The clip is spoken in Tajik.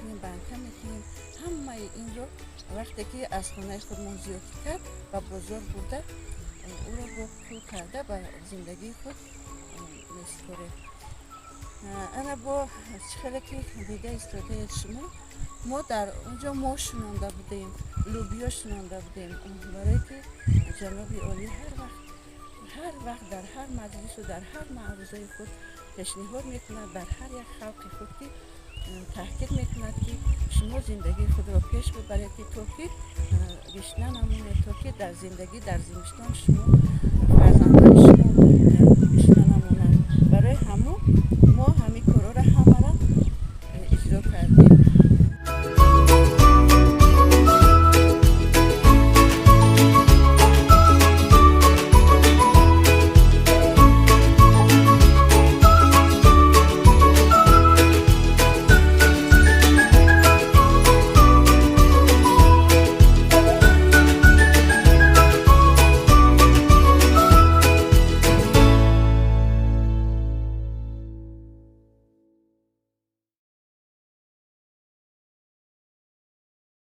мекунем, банка мекунем. Ҳамаи инро вақте ки аз хонаи худмон зиёдӣ кард, ба бозор бурда, ӯро бо пул карда, ба зиндагии худ месупорем. Ана бо чӣ хеле ки дида истодаед шумо, мо дар он ҷо мош шинонда будем, лӯбиё шинонда будем, барое ки ҷаноби олӣ ҳар вақт, ҳар вақт, дар ҳар маҷлису дар ҳар маърузаи худ пешниҳод мекунад бар ҳар як халқи худ, ки таҳқиқ мекунад, ки шумо зиндагии худро пеш бибаред, ки то ки гишна намонед, то ки дар зиндагӣ, дар зимистон шумо, фарзандони шумо гишна намонанд. Барои ҳамун мо ҳамин корҳоро ҳамаро иҷро кардем.